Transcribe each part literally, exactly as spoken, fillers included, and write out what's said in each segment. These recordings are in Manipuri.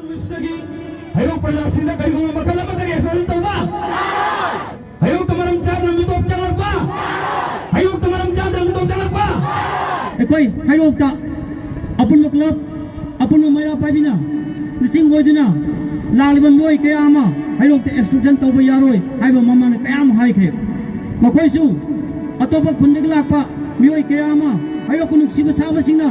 ꯅꯨꯃꯤꯠꯁꯤꯗꯒꯤ ꯍꯩꯔꯣꯛ ꯄ꯭ꯔꯖꯥꯁꯤꯡꯗ ꯀꯔꯤꯒꯨꯝꯕ ꯃꯈꯜ ꯑꯃꯠꯇꯒꯤ ꯑꯦꯛꯁꯟ ꯇꯧꯕ, ꯍꯩꯔꯣꯛꯇ ꯃꯔꯝ ꯆꯥꯗꯅ ꯃꯤꯇꯣꯞ ꯆꯪꯂꯛꯄ, ꯍꯩꯔꯣꯛꯇ ꯃꯔꯝ ꯆꯥꯗꯅ ꯃꯤꯇꯣꯞ ꯆꯪꯂꯛꯄ꯫ ꯑꯩꯈꯣꯏ ꯍꯩꯔꯣꯛꯇ ꯑꯄꯨꯟꯕ ꯀ꯭ꯂꯕ, ꯑꯄꯨꯟꯕ ꯃꯩꯔꯥ ꯄꯥꯏꯕꯤꯅ ꯂꯨꯆꯤꯡ ꯑꯣꯏꯗꯨꯅ ꯂꯥꯛꯂꯤꯕ ꯃꯤꯑꯣꯏ ꯀꯌꯥ ꯑꯃ ꯍꯩꯔꯣꯛꯇ ꯑꯦꯛꯁꯀ꯭ꯂꯨꯖꯟ ꯇꯧꯕ ꯌꯥꯔꯣꯏ ꯍꯥꯏꯕ ꯃꯃꯥꯡꯗ ꯀꯌꯥ ꯑꯃ ꯍꯥꯏꯈ꯭ꯔꯦ꯫ ꯃꯈꯣꯏꯁꯨ ꯑꯇꯣꯞꯄ ꯈꯨꯟꯗꯒꯤ ꯂꯥꯛꯄ ꯃꯤꯑꯣꯏ ꯀꯌꯥ ꯑꯃ ꯍꯩꯔꯣꯛꯄꯨ ꯅꯨꯡꯁꯤꯕ ꯁꯥꯕꯁꯤꯡꯅ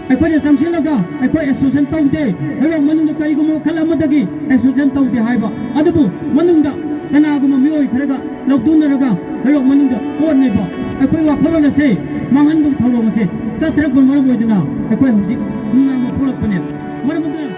ꯑꯩꯈꯣꯏꯅ ꯆꯪꯁꯤꯜꯂꯒ ꯑꯩꯈꯣꯏ ꯑꯦꯛꯁꯀ꯭ꯂꯨꯖꯟ ꯇꯧꯗꯦ, ꯍꯩꯔꯣꯛ ꯃꯅꯨꯡꯗ ꯀꯔꯤꯒꯨꯝꯕ ꯃꯈꯜ ꯑꯃꯗꯒꯤ ꯑꯦꯛꯁꯀ꯭ꯂꯨꯖꯟ ꯇꯧꯗꯦ ꯍꯥꯏꯕ ꯑꯗꯨꯕꯨ ꯃꯅꯨꯡꯗ ꯀꯅꯥꯒꯨꯝꯕ ꯃꯤꯑꯣꯏ ꯈꯔꯒ ꯂꯧꯗꯨꯅꯔꯒ ꯍꯩꯔꯣꯛ ꯃꯅꯨꯡꯗ ꯑꯣꯠꯅꯩꯕ꯫ ꯑꯩꯈꯣꯏ ꯋꯥꯈꯜꯂꯣꯟ ꯑꯁꯦ ꯃꯥꯡꯍꯟꯕꯒꯤ ꯊꯧꯔꯝ ꯑꯁꯦ ꯆꯠꯊꯔꯛꯄꯅ ꯃꯔꯝ ꯑꯣꯏꯗꯨꯅ ꯑꯩꯈꯣꯏ ꯍꯧꯖꯤꯛ ꯅꯨꯡꯅꯥꯡꯕ ꯐꯣꯡꯂꯛꯄꯅꯦ꯫ ꯃꯔꯝ ꯑꯗꯨꯅ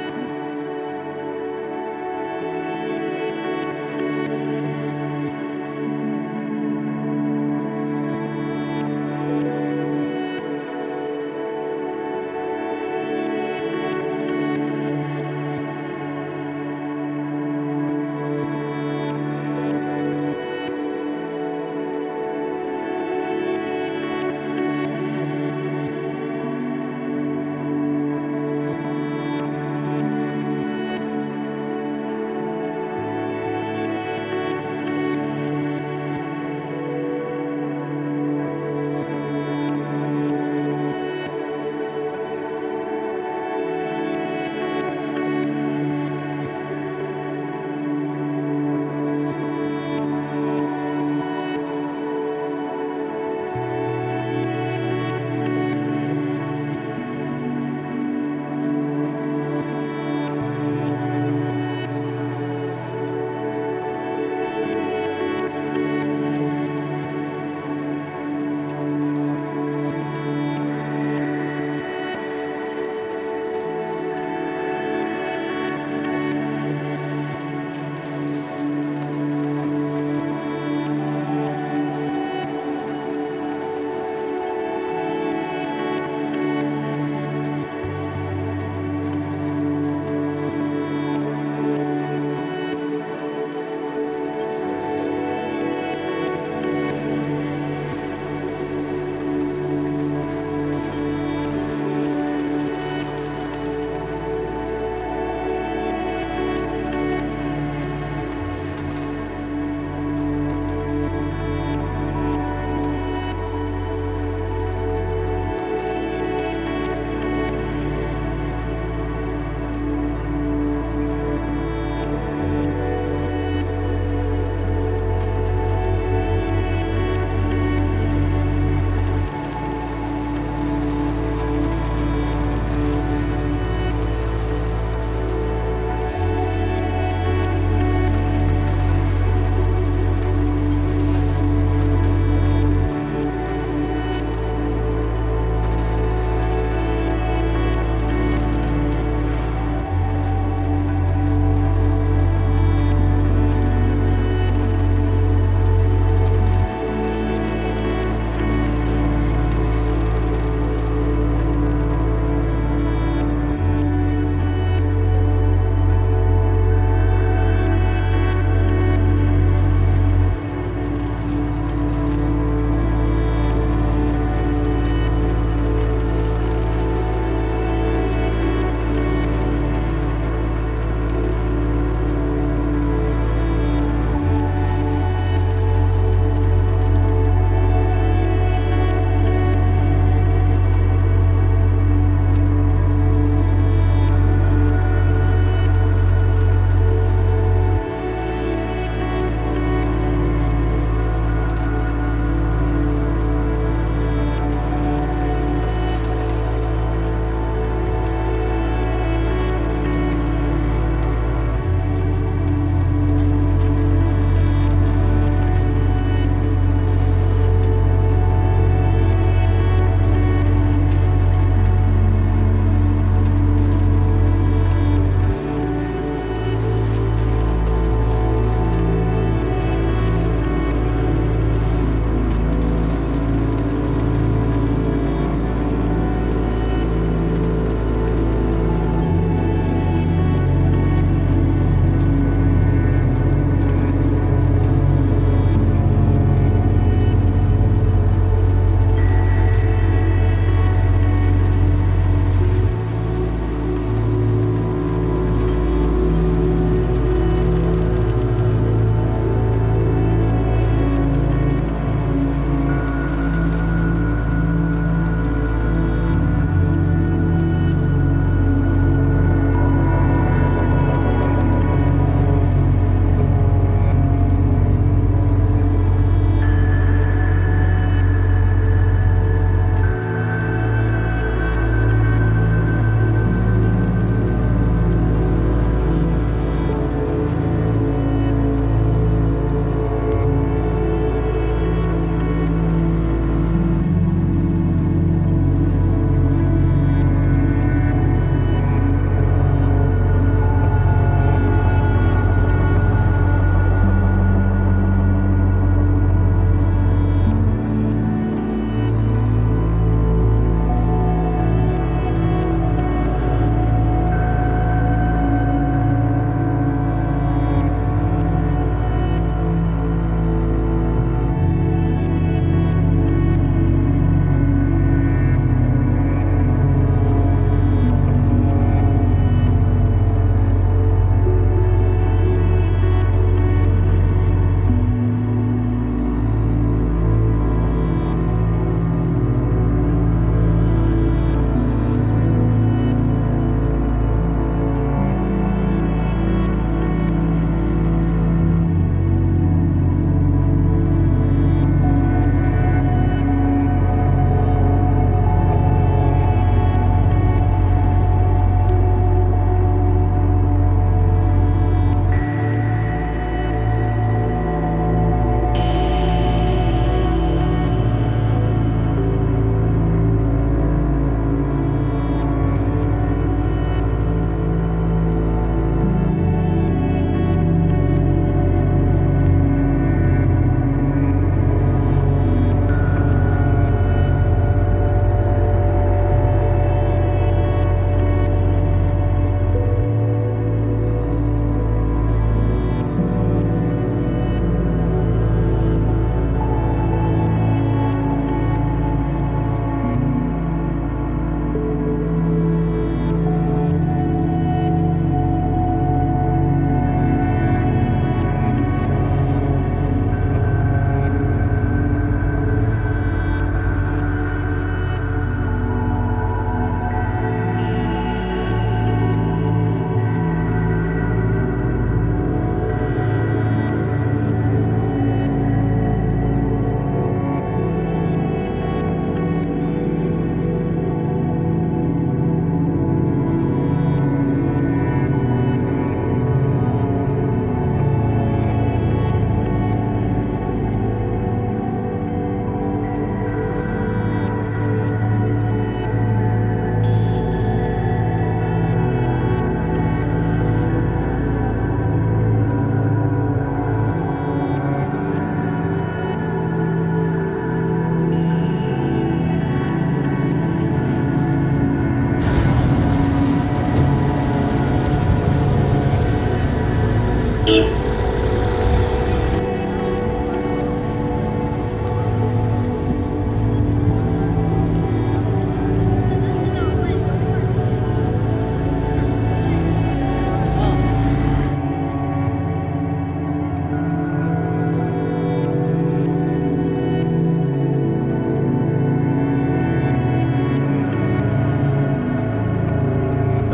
चल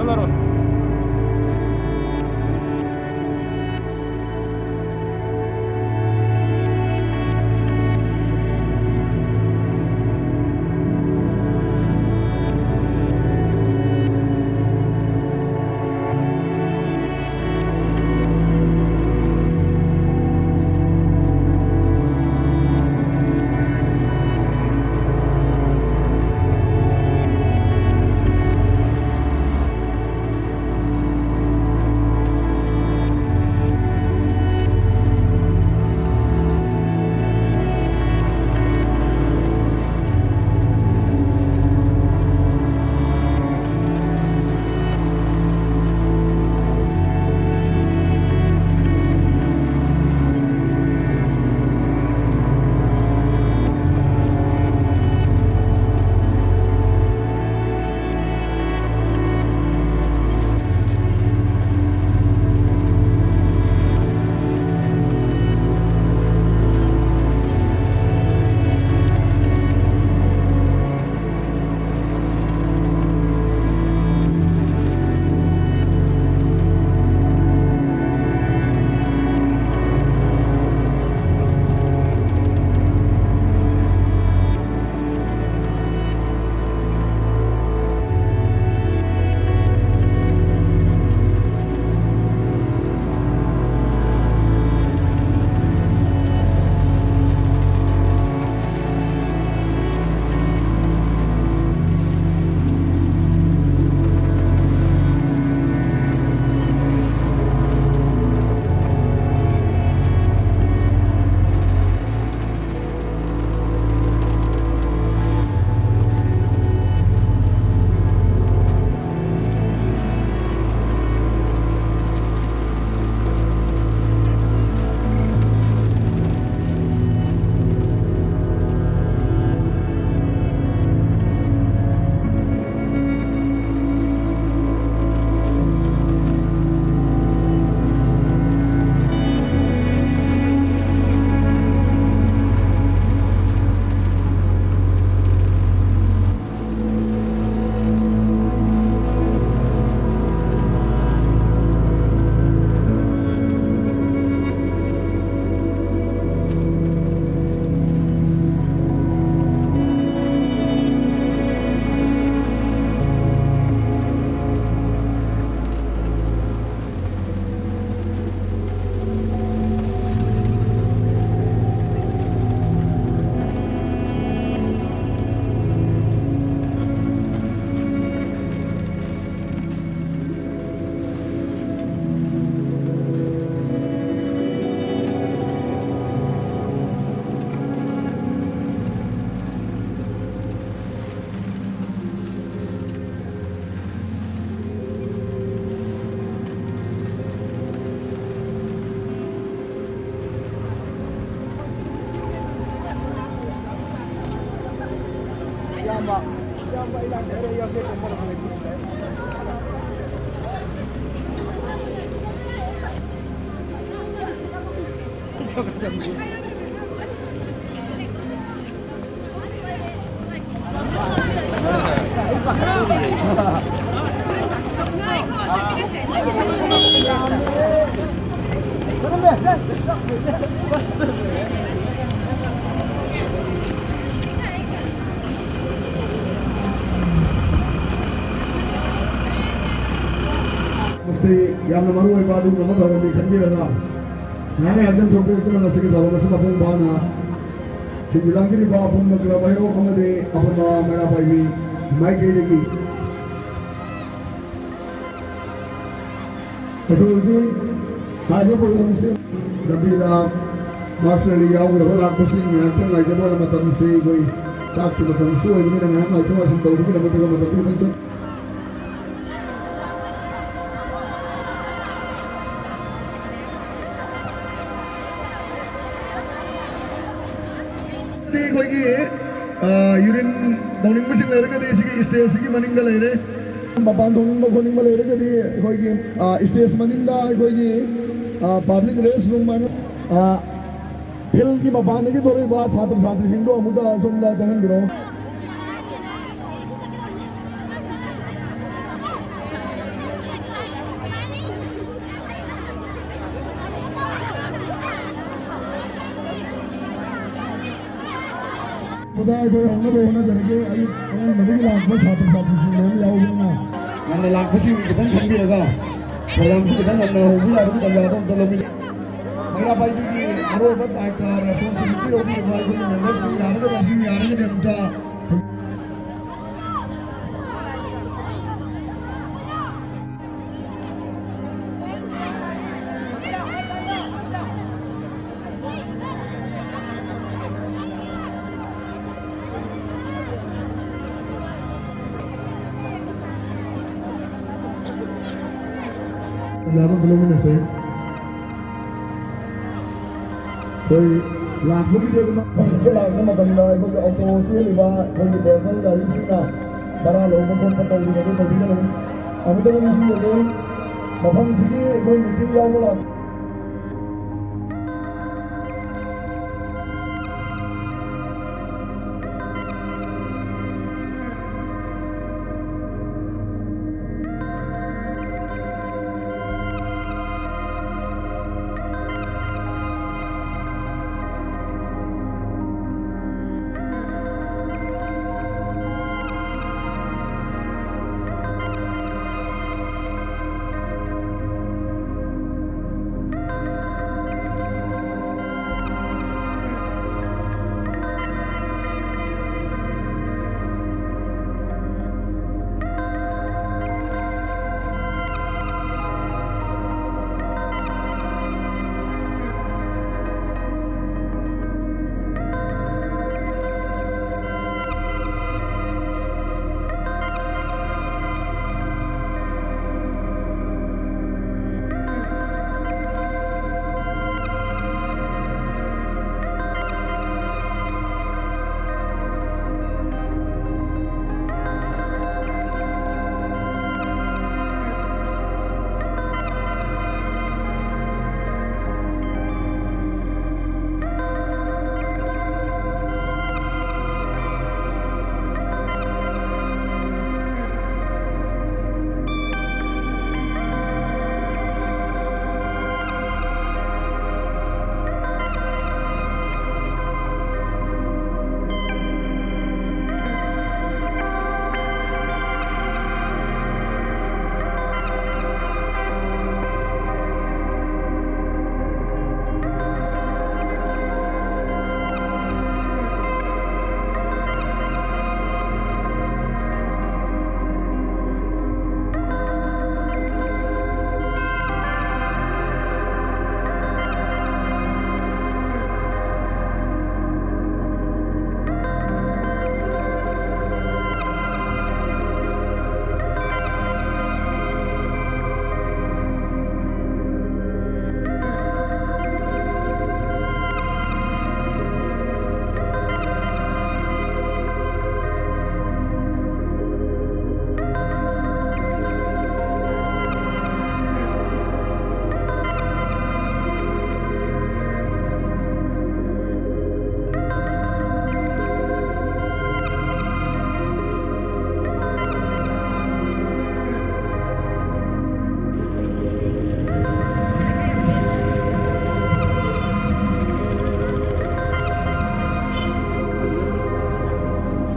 अरुण। ꯃꯁꯤ ꯌꯥꯝꯅ ꯃꯔꯨ ꯑꯣꯏꯕ ꯑꯗꯨꯒꯨꯝꯂꯕ ꯊꯧꯔꯝꯅꯤ ꯈꯟꯕꯤꯔꯒ, ꯉꯥꯏꯍꯥꯛ ꯉꯥꯏꯍꯥꯛꯇꯪ ꯊꯣꯛꯄꯤꯔꯛꯇꯨꯅ ꯉꯁꯤꯒꯤ ꯊꯧꯔꯝ ꯑꯁꯤ ꯃꯄꯨꯡ ꯐꯥꯅ ꯁꯤꯟꯕꯤ ꯂꯥꯡꯖꯔꯤꯕ ꯑꯄꯨꯟꯕ ꯀ꯭ꯂꯕ ꯍꯩꯔꯣꯛ ꯑꯃꯗꯤ ꯑꯄꯨꯟꯕ ꯃꯩꯔꯥ ꯄꯥꯏꯕꯤ ꯃꯥꯏꯀꯩꯗꯒꯤ ꯑꯩꯈꯣꯏ ꯍꯧꯖꯤꯛ ꯍꯥꯏꯔꯤꯕ ꯄ꯭ꯔꯣꯒ꯭ꯔꯥꯝꯁꯤ ꯂꯝꯕꯤꯗ ꯃꯥꯔꯁ ꯔꯦꯂꯤ ꯌꯥꯎꯒꯗꯕ ꯂꯥꯛꯄꯁꯤꯡ ꯉꯥꯏꯍꯥꯛꯇꯪ ꯉꯥꯏꯖꯕ ꯑꯣꯏꯅ, ꯃꯇꯝꯁꯤ ꯑꯩꯈꯣꯏ ꯆꯥꯛꯀꯤ ꯃꯇꯝꯁꯨ ꯑꯣꯏꯕꯅꯤꯅ ꯉꯥꯏꯍꯥꯛ ꯉꯥꯏꯊꯣꯛ ꯉꯥꯏꯁꯤꯟ ꯇꯧꯕꯒꯤꯗꯃꯛꯇ ꯃꯇꯝꯁꯤ ꯈꯤꯇꯪ ꯆꯠ- ꯑꯩꯈꯣꯏꯒꯤ, ꯑ, ꯌꯨꯔꯤꯟ ꯇꯧꯅꯤꯡꯕꯁꯤꯡ ꯂꯩꯔꯒꯗꯤ ꯁꯤꯒꯤ ꯁ꯭ꯇꯦꯖꯁꯤꯒꯤ ꯃꯅꯤꯡꯗ ꯂꯩꯔꯦ꯫ ꯃꯄꯥꯟ ꯊꯣꯛꯅꯤꯡꯕ ꯈꯣꯠꯅꯤꯡꯕ ꯂꯩꯔꯒꯗꯤ ꯑꯩꯈꯣꯏꯒꯤ, ꯑ, ꯁ꯭ꯇꯦꯖ ꯃꯅꯤꯡꯗ ꯑꯩꯈꯣꯏꯒꯤ, ꯑ, ꯄꯕ꯭ꯂꯤꯛ ꯔꯦꯁ ꯔꯨꯝ ꯍꯥꯏꯅ, ꯑ, ꯐꯤꯜꯒꯤ ꯃꯄꯥꯟꯗꯒꯤ ꯊꯣꯛꯂꯛꯏꯕ ꯁꯥꯇ꯭ꯔ ꯁꯥꯇ꯭ꯔꯤꯁꯤꯡꯗꯣ ꯑꯃꯨꯛꯇ ꯁꯣꯝꯗ ꯆꯪꯍꯟꯕꯤꯔꯛꯑꯣ꯫ ꯈꯨꯗꯥ ꯑꯩꯈꯣꯏ ꯍꯧꯅꯕ ꯍꯣꯠꯅꯖꯔꯒꯦ꯫ ꯑꯌꯨꯛ ꯑꯉꯟꯕꯗꯒꯤ ꯂꯥꯛꯄ ꯁꯥꯇ꯭ꯔ ꯁꯥꯇ꯭ꯔꯤꯁꯤꯡ ꯃꯌꯥꯝ ꯌꯥꯎꯕꯅꯤꯅ꯫ ꯉꯟꯅ ꯂꯥꯛꯄꯁꯤꯡ ꯈꯤꯇꯪ ꯈꯟꯕꯤꯔꯒ ꯄ꯭ꯔꯣꯒ꯭ꯔꯥꯝꯁꯤ ꯈꯤꯇꯪ ꯉꯟꯅ ꯍꯧꯕ ꯌꯥꯕꯒꯤ ꯇꯥꯟꯖꯥꯗꯣ ꯑꯝꯇ ꯂꯧꯕꯤꯔꯛꯑꯣ꯫ ꯃꯩꯔꯥ ꯄꯥꯏꯕꯤꯒꯤ ꯑꯔꯣꯏꯕ ꯇꯥꯏꯇ ꯔꯦꯁꯄꯣꯟꯁꯤꯕꯤꯂꯤꯇꯤ ꯂꯧꯕꯤꯔꯤꯕ ꯑꯩꯈꯣꯏꯒꯤ ꯃꯦꯝꯕꯔꯁꯤꯡ ꯌꯥꯔꯒꯗꯤ, ꯌꯥꯔꯒꯗꯤ ꯑꯝꯇ ꯑꯣꯖꯥ ꯑꯃ ꯂꯧꯃꯤꯟꯅꯁꯦ꯫ ꯑꯩꯈꯣꯏ ꯂꯥꯛꯄꯒꯤꯗꯤ ꯑꯗꯨꯝ ꯍꯧꯖꯤꯛꯇ ꯂꯥꯛꯄ ꯃꯇꯝꯗ ꯑꯩꯈꯣꯏꯒꯤ ꯑꯣꯇꯣ ꯆꯦꯜꯂꯤꯕ ꯑꯩꯈꯣꯏꯒꯤ ꯚꯦꯍꯤꯀꯜ ꯒꯥꯔꯤꯁꯤꯡꯅ ꯚꯔꯥ ꯂꯧꯕ ꯈꯣꯠꯄ ꯇꯧꯔꯤꯕꯗꯨ ꯇꯧꯕꯤꯒꯅꯨ꯫ ꯑꯃꯨꯛꯇꯒ ꯅꯤꯡꯁꯤꯡꯖꯒꯦ, ꯃꯐꯝꯁꯤꯒꯤ ꯑꯩꯈꯣꯏ ꯃꯤꯇꯤꯡ ꯌꯥꯎꯕ ꯂꯥꯛ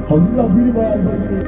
ꯍꯧꯖꯤꯛ ꯂꯥꯛꯄꯤꯔꯤꯕ ꯑꯩꯈꯣꯏꯒꯤ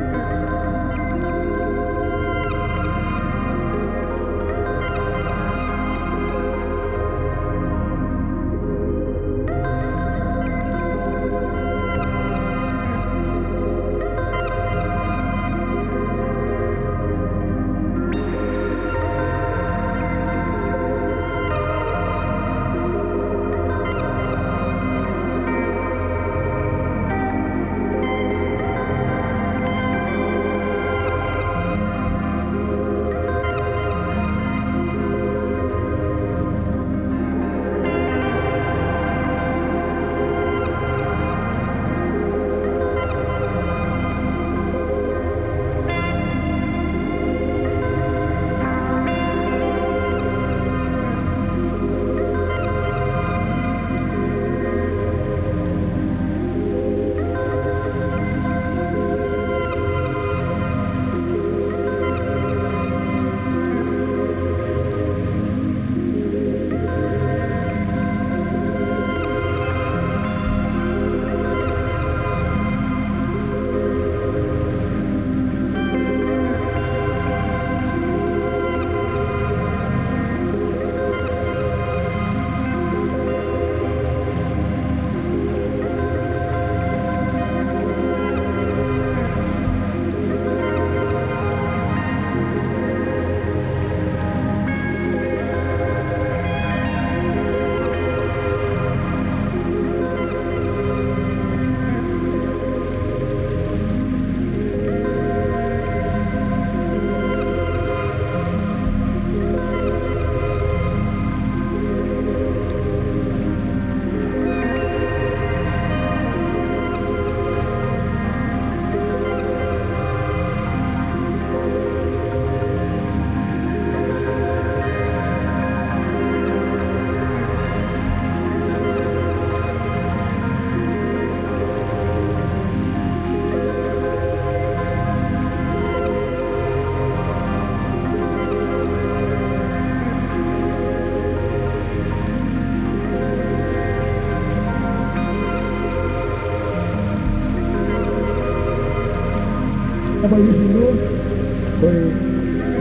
ꯄꯥꯏꯕꯤꯁꯤꯡꯕꯨ ꯑꯩꯈꯣꯏ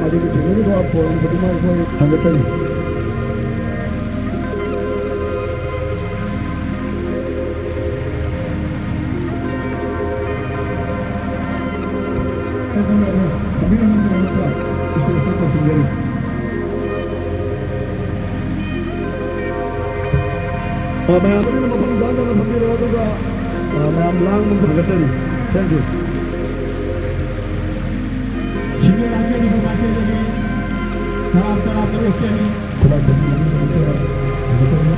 ꯃꯗꯨꯒꯤ ꯊꯦꯡꯅꯔꯤꯕ ꯄꯣꯔꯝ ꯈꯨꯗꯤꯡꯃꯛ ꯑꯩꯈꯣꯏ ꯊꯥꯒꯠꯆꯔꯤ꯫ ꯁ꯭ꯇꯦꯖꯇ ꯀꯧꯁꯤꯟꯖꯔꯤ꯫ ꯑ, ꯃꯌꯥꯝ ꯑꯗꯨꯅ ꯃꯐꯝ ꯆꯥꯅ ꯐꯝꯕꯤꯔꯣ, ꯑꯗꯨꯒ, ꯑ, ꯃꯌꯥꯝ ꯂꯥꯡꯕ ꯐꯒꯠꯆꯔꯤ꯫ Thank you. ꯁꯤꯡꯅ ꯂꯥꯡꯖꯔꯤꯕ ꯃꯥꯏꯀꯩꯗꯒꯤ ꯇꯔꯥ ꯇꯔꯥ ꯇꯔꯨꯛ ꯆꯦꯜꯂꯤ꯫ ꯈꯨꯂꯥꯛꯄꯒꯤ ꯃꯤꯒꯤꯗꯃꯛꯇ ꯐꯒꯠꯆꯔꯤ꯫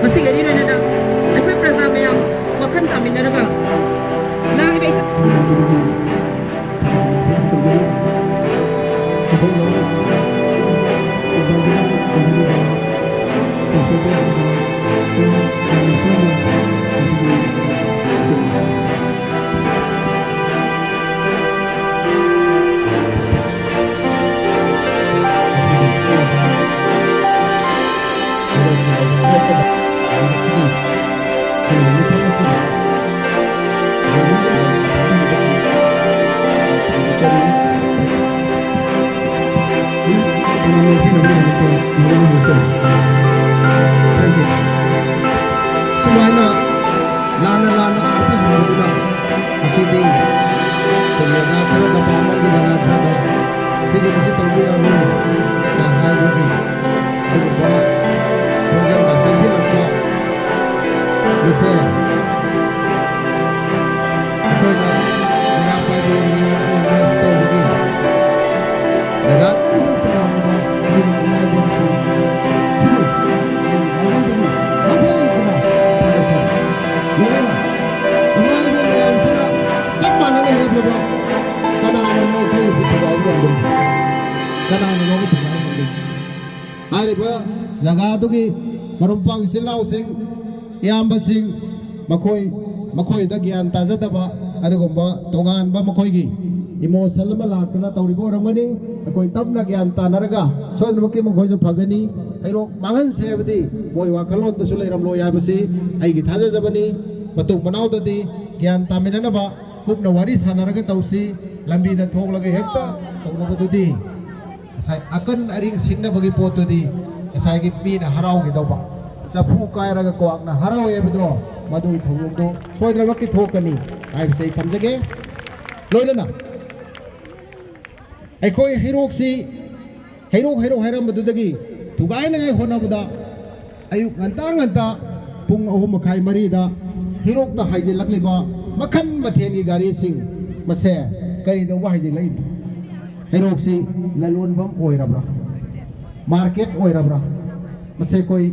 ꯃꯁꯤꯒ ꯂꯣꯏꯅꯅ ꯑꯩꯈꯣꯏ ꯄ꯭ꯔꯖꯥ ꯃꯌꯥꯝ ꯋꯥꯈꯜ ꯇꯥꯃꯤꯟꯅꯔꯒ ꯂꯥꯡꯉꯤꯕ ꯏꯁꯩ ꯁꯨꯃꯥꯏꯅ ꯂꯥꯟꯅ ꯂꯥꯟꯅ ꯑꯥꯔꯇꯤ ꯍꯟꯕꯗꯨꯅ ꯉꯁꯤꯗꯤ ꯀꯣꯂꯦꯖ ꯈꯔꯗ ꯄꯥꯝꯃꯝꯗꯦꯗꯅ ꯈꯔꯗ ꯁꯤꯗꯤ ꯃꯁꯤ ꯇꯧꯕ ꯌꯥꯔꯣꯏ ꯍꯥꯏꯕꯒꯤ ꯑꯗꯨꯒꯨꯝꯕ ꯈꯣꯡꯖꯪ ꯆꯪꯁꯤꯜꯂꯛꯄ ꯃꯁꯤ ꯀꯅꯥꯅ ꯂꯧꯕ ꯊꯨꯒꯥꯏ ꯉꯝꯒꯅꯤ? ꯍꯥꯏꯔꯤꯕ ꯖꯒꯥꯗꯨꯒꯤ ꯃꯔꯨꯞ ꯃꯄꯥꯡ ꯏꯆꯤꯜ ꯏꯅꯥꯎꯁꯤꯡ, ꯏꯌꯥꯝꯕꯁꯤꯡ, ꯃꯈꯣꯏ, ꯃꯈꯣꯏꯗ ꯒ꯭ꯌꯥꯟ ꯇꯥꯖꯗꯕ, ꯑꯗꯨꯒꯨꯝꯕ ꯇꯣꯉꯥꯟꯕ ꯃꯈꯣꯏꯒꯤ emotion ꯑꯃ ꯂꯥꯛꯇꯅ ꯇꯧꯔꯤꯕ ꯑꯣꯏꯔꯝꯒꯅꯤ꯫ ꯑꯩꯈꯣꯏ ꯇꯞꯅ ꯒ꯭ꯌꯥꯟ ꯇꯥꯅꯔꯒ ꯁꯣꯏꯗꯅꯃꯛꯀꯤ ꯃꯈꯣꯏꯁꯨ ꯐꯒꯅꯤ꯫ ꯍꯩꯔꯣꯛ ꯃꯥꯡꯍꯟꯁꯦ ꯍꯥꯏꯕꯗꯤ ꯃꯣꯏ ꯋꯥꯈꯜꯂꯣꯟꯗꯁꯨ ꯂꯩꯔꯝꯂꯣꯏ ꯍꯥꯏꯕꯁꯤ ꯑꯩꯒꯤ ꯊꯥꯖꯖꯕꯅꯤ꯫ ꯃꯇꯨꯡ ꯃꯅꯥꯎꯗꯗꯤ ꯒ꯭ꯌꯥꯟ ꯇꯥꯃꯤꯟꯅꯅꯕ ꯀꯨꯞꯅ ꯋꯥꯔꯤ ꯁꯥꯟꯅꯔꯒ ꯇꯧꯁꯤ꯫ ꯂꯝꯕꯤꯗ ꯊꯣꯛꯂꯒ ꯍꯦꯛꯇ ꯇꯧꯅꯕꯗꯨꯗꯤ ꯉꯁꯥꯏ ꯑꯀꯟ ꯑꯔꯤꯡ ꯁꯤꯡꯅꯕꯒꯤ ꯄꯣꯠꯇꯨꯗꯤ ꯉꯁꯥꯏꯒꯤ ꯃꯤꯅ ꯍꯔꯥꯎꯒꯗꯧꯕ, ꯆꯐꯨ ꯀꯥꯏꯔꯒ ꯀ꯭ꯋꯥꯛꯅ ꯍꯔꯥꯎꯋꯦ ꯍꯥꯏꯕꯗꯣ, ꯃꯗꯨꯒꯤ ꯊꯧꯑꯣꯡꯗꯣ ꯁꯣꯏꯗꯅꯃꯛꯀꯤ ꯊꯣꯛꯀꯅꯤ ꯍꯥꯏꯕꯁꯤ ꯑꯩ ꯊꯝꯖꯒꯦ꯫ ꯂꯣꯏꯅꯅ ꯑꯩꯈꯣꯏ ꯍꯩꯔꯣꯛꯁꯤ ꯍꯩꯔꯣꯛ, ꯍꯩꯔꯣꯛ ꯍꯥꯏꯔꯝꯕꯗꯨꯗꯒꯤ ꯊꯨꯒꯥꯏꯅꯉꯥꯏ ꯍꯣꯠꯅꯕꯗ ꯑꯌꯨꯛ ꯉꯟꯇꯥ ꯉꯟꯇꯥ ꯄꯨꯡ ꯑꯍꯨꯝ ꯃꯈꯥꯏ, ꯃꯔꯤꯗ ꯍꯩꯔꯣꯛꯇ ꯍꯥꯏꯖꯤꯜꯂꯛꯂꯤꯕ ꯃꯈꯜ ꯃꯊꯦꯜꯒꯤ ꯒꯥꯔꯤꯁꯤꯡ ꯃꯁꯦ ꯀꯔꯤꯗꯧꯕ ꯍꯥꯏꯖꯤꯜꯂꯛꯏꯕꯅꯣ? ꯍꯩꯔꯣꯛꯁꯤ ꯂꯂꯣꯟꯐꯝ ꯑꯣꯏꯔꯕ꯭ꯔꯥ? ꯃꯥꯔꯀꯦꯠ ꯑꯣꯏꯔꯕ꯭ꯔꯥ? ꯃꯁꯦ ꯑꯩꯈꯣꯏ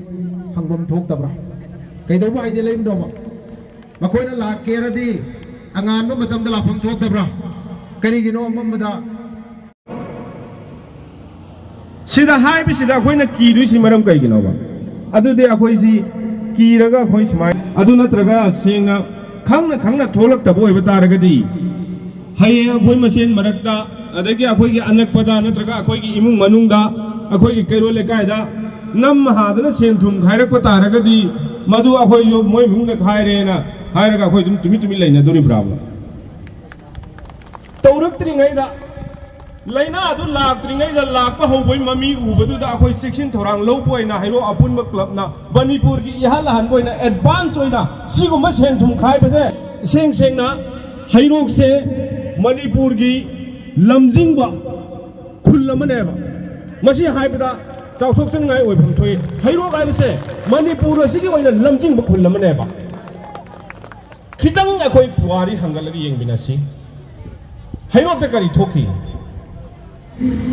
ꯍꯪꯐꯝ ꯊꯣꯛꯇꯕ꯭ꯔꯥ? ꯀꯩꯗꯧꯕ ꯍꯥꯏꯖꯤꯜꯂꯛꯏꯕꯅꯣꯕ? ꯃꯈꯣꯏꯅ ꯂꯥꯛꯀꯦꯔꯗꯤ ꯑꯉꯥꯟꯕ ꯃꯇꯝꯗ ꯂꯥꯛꯐꯝ ꯊꯣꯛꯇꯕ꯭ꯔꯥ? ꯀꯔꯤꯒꯤꯅꯣ ꯑꯃꯝꯕꯗ? ꯁꯤꯗ ꯍꯥꯏꯕꯁꯤꯗ ꯑꯩꯈꯣꯏꯅ ꯀꯤꯗꯣꯏꯁꯤ ꯃꯔꯝ ꯀꯩꯒꯤꯅꯣꯕ? ꯑꯗꯨꯗꯤ ꯑꯩꯈꯣꯏꯁꯤ ꯀꯤꯔꯒ ꯑꯩꯈꯣꯏ ꯁꯨꯃꯥꯏꯅ, ꯑꯗꯨ ꯅꯠꯇ꯭ꯔꯒ ꯁꯦꯡꯅ ꯈꯪꯅ ꯈꯪꯅ ꯊꯣꯛꯂꯛꯇꯕ ꯑꯣꯏꯕ ꯇꯥꯔꯒꯗꯤ, ꯍꯌꯦꯡ ꯑꯩꯈꯣꯏ ꯃꯁꯦꯟ ꯃꯔꯛꯇ, ꯑꯗꯒꯤ ꯑꯩꯈꯣꯏꯒꯤ ꯑꯅꯛꯄꯗ ꯅꯠꯇ꯭ꯔꯒ ꯑꯩꯈꯣꯏꯒꯤ ꯏꯃꯨꯡ ꯃꯅꯨꯡꯗ, ꯑꯩꯈꯣꯏꯒꯤ ꯀꯩꯔꯣꯜ ꯂꯩꯀꯥꯏꯗ ꯅꯝ ꯍꯥꯗꯅ ꯁꯦꯟ ꯊꯨꯝ ꯈꯥꯏꯔꯛꯄ ꯇꯥꯔꯒꯗꯤ, ꯃꯗꯨ ꯑꯩꯈꯣꯏꯁꯨ ꯃꯣꯏ ꯏꯃꯨꯡꯗ ꯈꯥꯏꯔꯦꯅ ꯍꯥꯏꯔꯒ ꯑꯩꯈꯣꯏ ꯑꯗꯨꯝ ꯇꯨꯃꯤꯟ ꯇꯨꯃꯤꯟ ꯂꯩꯅꯗꯣꯔꯤꯕ꯭ꯔꯥꯕ? ꯇꯧꯔꯛꯇ꯭ꯔꯤꯉꯩꯗ, ꯂꯥꯏꯅꯥ ꯑꯗꯨ ꯂꯥꯛꯇ꯭ꯔꯤꯉꯩꯗ ꯂꯥꯛꯄ ꯍꯧꯕꯒꯤ ꯃꯃꯤ ꯎꯕꯗꯨꯗ ꯑꯩꯈꯣꯏ ꯆꯦꯛꯁꯤꯟ ꯊꯧꯔꯥꯡ ꯂꯧꯕ ꯑꯣꯏꯅ ꯍꯩꯔꯣꯛ ꯑꯄꯨꯟꯕ ꯀ꯭ꯂꯕꯅ ꯃꯅꯤꯄꯨꯔꯒꯤ ꯏꯍꯥꯟ ꯍꯥꯟꯕ ꯑꯣꯏꯅ ꯑꯦꯗꯚꯥꯟꯁ ꯑꯣꯏꯅ ꯁꯤꯒꯨꯝꯕ ꯁꯦꯟ ꯊꯨꯝ ꯈꯥꯏꯕꯁꯦ, ꯏꯁꯦꯡ ꯁꯦꯡꯅ ꯍꯩꯔꯣꯛꯁꯦ ꯃꯅꯤꯄꯨꯔꯒꯤ ꯂꯝꯖꯤꯡꯕ ꯈꯨꯜ ꯑꯃꯅꯦꯕ꯫ ꯃꯁꯤ ꯍꯥꯏꯕꯗ ꯆꯥꯎꯊꯣꯛꯆꯅꯤꯡꯉꯥꯏ ꯑꯣꯏꯐꯝ ꯊꯣꯛꯏ꯫ ꯍꯩꯔꯣꯛ ꯍꯥꯏꯕꯁꯦ ꯃꯅꯤꯄꯨꯔ ꯑꯁꯤꯒꯤ ꯑꯣꯏꯅ ꯂꯝꯖꯤꯡꯕ ꯈꯨꯜ ꯑꯃꯅꯦꯕ꯫ ꯈꯤꯇꯪ ꯑꯩꯈꯣꯏ ꯄꯨꯋꯥꯔꯤ ꯍꯪꯒꯠꯂꯒ ꯌꯦꯡꯃꯤꯟꯅꯁꯤ꯫ ꯍꯩꯔꯣꯛꯇ ꯀꯔꯤ ꯊꯣꯛꯈꯤ?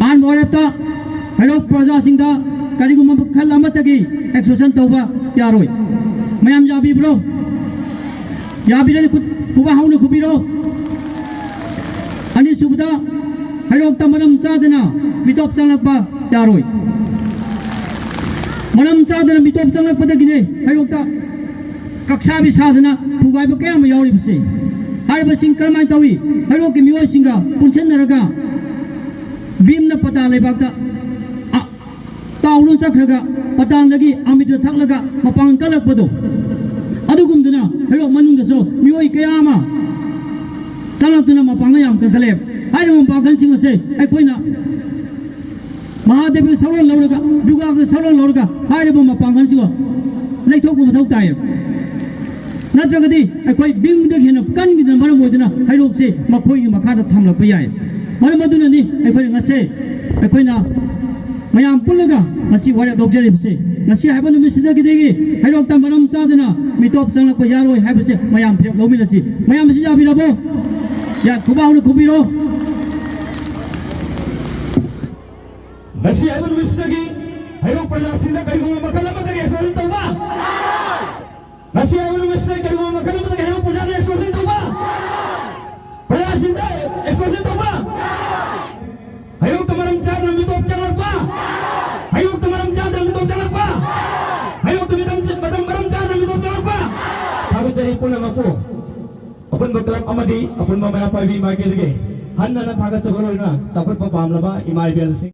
ꯑꯍꯥꯟꯕ ꯋꯥꯔꯦꯞꯇ ꯍꯩꯔꯣꯛ ꯄ꯭ꯔꯖꯥꯁꯤꯡꯗ ꯀꯔꯤꯒꯨꯝꯕ ꯃꯈꯜ ꯑꯃꯠꯇꯒꯤ ꯑꯦꯛꯁꯀ꯭ꯂꯨꯖꯟ ꯇꯧꯕ ꯌꯥꯔꯣꯏ꯫ ꯃꯌꯥꯝ ꯌꯥꯕꯤꯕ꯭ꯔꯣ? ꯌꯥꯕꯤꯔꯗꯤ ꯈꯨꯠ, ꯈꯨꯕꯥꯛ ꯍꯧꯅ ꯈꯨꯕꯤꯔꯣ꯫ ꯑꯅꯤꯁꯨꯕꯗ ꯍꯩꯔꯣꯛꯇ ꯃꯔꯝ ꯆꯥꯗꯅ ꯃꯤꯇꯣꯞ ꯆꯪꯂꯛꯄ ꯌꯥꯔꯣꯏ꯫ ꯃꯔꯝ ꯆꯥꯗꯅ ꯃꯤꯇꯣꯞ ꯆꯪꯂꯛꯄꯗꯒꯤꯅꯦ ꯍꯩꯔꯣꯛꯇ ꯀꯛꯁꯥꯕꯤ ꯁꯥꯗꯅ ꯊꯨꯒꯥꯏꯕ ꯀꯌꯥ ꯑꯃ ꯌꯥꯎꯔꯤꯕꯁꯦ꯫ ꯍꯥꯏꯔꯤꯕꯁꯤꯡ ꯀꯔꯝꯍꯥꯏꯅ ꯇꯧꯏ? ꯍꯩꯔꯣꯛꯀꯤ ꯃꯤꯑꯣꯏꯁꯤꯡꯒ ꯄꯨꯟꯁꯤꯟꯅꯔꯒ ꯚꯤꯝꯅ ꯄꯇꯥ ꯂꯩꯕꯥꯛꯇ, ꯑ, ꯇꯥꯎꯗꯨꯅ ꯆꯠꯈ꯭ꯔꯒ ꯄꯇꯥꯟꯗꯒꯤ ꯑꯃꯤꯇ꯭ꯔ ꯊꯛꯂꯒ ꯃꯄꯥꯡꯒꯜ ꯀꯜꯂꯛꯄꯗꯣ, ꯑꯗꯨꯒꯨꯝꯗꯨꯅ ꯍꯩꯔꯣꯛ ꯃꯅꯨꯡꯗꯁꯨ ꯃꯤꯑꯣꯏ ꯀꯌꯥ ꯑꯃ ꯆꯪꯂꯛꯇꯨꯅ ꯃꯄꯥꯡꯒꯜ ꯌꯥꯝ ꯀꯟꯈꯠꯂꯛꯑꯦ꯫ ꯍꯥꯏꯔꯤꯕ ꯃꯄꯥꯡꯒꯜꯁꯤꯡ ꯑꯁꯦ ꯑꯩꯈꯣꯏꯅ ꯃꯍꯥꯗꯦꯕꯒꯤ ꯁꯛꯂꯣꯟ ꯂꯧꯔꯒ, ꯗꯨꯔꯒꯥꯒꯤ ꯁꯛꯂꯣꯟ ꯂꯧꯔꯒ ꯍꯥꯏꯔꯤꯕ ꯃꯄꯥꯡꯒꯜꯁꯤꯕꯨ ꯂꯩꯊꯣꯛꯄ ꯃꯊꯧ ꯇꯥꯏꯌꯦꯕ꯫ ꯅꯠꯇ꯭ꯔꯒꯗꯤ ꯑꯩꯈꯣꯏ ꯚꯤꯝꯗꯒꯤ ꯍꯦꯟꯅ ꯀꯟꯈꯤꯗꯅ ꯃꯔꯝ ꯑꯣꯏꯗꯨꯅ ꯍꯩꯔꯣꯛꯁꯦ ꯃꯈꯣꯏꯒꯤ ꯃꯈꯥꯗ ꯊꯝꯂꯛꯄ ꯌꯥꯏ꯫ ꯃꯔꯝ ꯑꯗꯨꯅꯅꯤ ꯑꯩꯈꯣꯏꯅ ꯉꯁꯤ, ꯑꯩꯈꯣꯏꯅ ꯃꯌꯥꯝ ꯄꯨꯜꯂꯒ ꯉꯁꯤ ꯋꯥꯔꯦꯞ ꯂꯧꯖꯔꯤꯕꯁꯦ꯫ ꯉꯁꯤ ꯍꯥꯏꯕ ꯅꯨꯃꯤꯠꯁꯤꯗꯒꯤꯗꯤ ꯍꯩꯔꯣꯛꯇ ꯃꯔꯝ ꯆꯥꯗꯅ ꯃꯤꯇꯣꯞ ꯆꯪꯂꯛꯄ ꯌꯥꯔꯣꯏ ꯍꯥꯏꯕꯁꯦ ꯃꯌꯥꯝ ꯐꯤꯔꯦꯞ ꯂꯧꯃꯤꯟꯅꯁꯤ꯫ ꯃꯌꯥꯝꯁꯤ ꯌꯥꯕꯤꯔꯕꯣ? ꯌꯥ, ꯈꯨꯕꯥꯛ ꯍꯧꯅ ꯈꯨꯕꯤꯔꯣ꯫ ꯉꯁꯤ ꯍꯥꯏꯕ ꯅꯨꯃꯤꯠꯁꯤꯗꯒꯤ ꯍꯩꯔꯣꯛ ꯄ꯭ꯔꯖꯥꯁꯤꯡꯗ ꯀꯔꯤꯒꯨꯝꯕ ꯃꯈꯜ ꯑꯃꯠꯇꯒꯤ ꯑꯦꯛꯁꯀ꯭ꯂꯨꯖꯟ ꯇꯧꯕ, ꯉꯁꯤ ꯍꯥꯏꯕ ꯅꯨꯃꯤꯠꯁꯤꯗ ꯀꯔꯤꯒꯨꯝꯕ ꯃꯈꯜ ꯑꯃꯠꯇꯒꯤ ꯍꯩꯔꯣꯛ ꯄ꯭ꯔꯖꯥꯅ ꯑꯦꯛꯁꯀ꯭ꯂꯨꯖꯟ ꯇꯧꯕ, ꯄ꯭ꯔꯖꯥꯁꯤꯡꯗ ꯑꯦꯛꯁꯀ꯭ꯂꯨꯖꯟ ꯇꯧꯕ, ꯍꯩꯔꯣꯛꯇ ꯃꯔꯝ ꯆꯥꯗꯅ ꯃꯤꯇꯣꯞ ꯆꯪꯂꯛꯄ, ꯍꯩꯔꯣꯛꯇ ꯃꯔꯝ ꯆꯥꯗꯅ ꯃꯤꯇꯣꯞ ꯆꯪꯂꯛꯄ, ꯍꯩꯔꯣꯛꯇ ꯃꯤꯇꯝ-, ꯃꯇꯝ ꯃꯔꯝ ꯆꯥꯗꯅ ꯃꯤꯇꯣꯞ ꯆꯪꯂꯛꯄ꯫ ꯊꯥꯒꯠꯆꯔꯤ ꯄꯨꯝꯅꯃꯛꯄꯨ꯫ ꯑꯄꯨꯟꯕ ꯀ꯭ꯂꯕ ꯑꯃꯗꯤ ꯑꯄꯨꯟꯕ ꯃꯩꯔꯥ ꯄꯥꯏꯕꯤ ꯃꯥꯏꯀꯩꯗꯒꯤ ꯍꯟꯅ ꯍꯟꯅ ꯊꯥꯒꯠꯆꯕ ꯂꯣꯏꯅꯅ ꯆꯥꯎꯈꯠꯄ ꯄꯥꯝꯂꯕ ꯏꯃꯥ ꯏꯕꯦꯜꯁꯤꯡ꯫